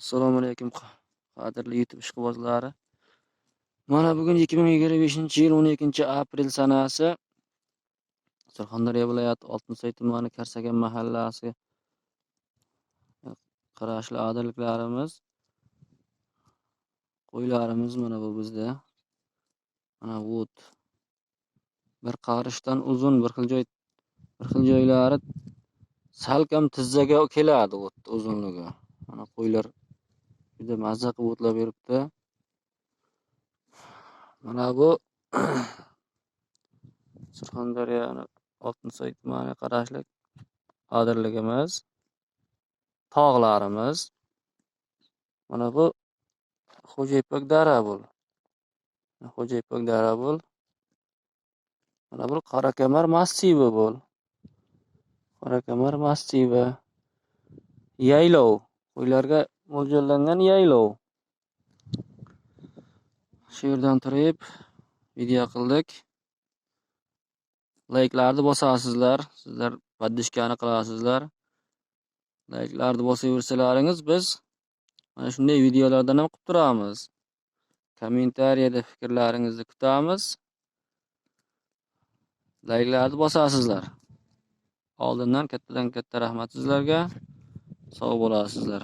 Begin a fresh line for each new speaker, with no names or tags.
Assalomu alaykum, qadrli YouTube ishqibozlari. Mana bugun 2025-yil 12 aprel sanasi, Surxondaryo viloyati Oltinsoy tumani, Karsagan mahallasi qarashli adirliklarimiz, qo'ylarimiz mana bu bizda. Mana o't. Bir qarishdan uzun, bir xil joy, bir xil joylari salkam tizzaga keladi o't uzunligi. Mana qo'ylar juda mazza qilib o'tlab yuribdi. Mana bu Surxondaryoni Oltinsoy tumaniga qarashli adirligimiz, tog'larimiz. Mana bu Xo'jaypak dara bu. Xo'jaypak dara bu. Mana bu Qorakamar massivi bu. Qorakamar massivi. Yaylov. Qo'ylarga mo'ljallangan yaylov. Shu yerdan turib video qildik. Layklarni bosasizlar, sizlar поддержка ni qilasizlar. Layklarni bosaversalaringiz, biz mana shunday videolardan ham qilib turamiz. Kommentariyada fikrlaringizni kutamiz. Layklarni bosasizlar. Oldindan kattadan katta rahmat sizlarga. Sog' bo'lasizlar.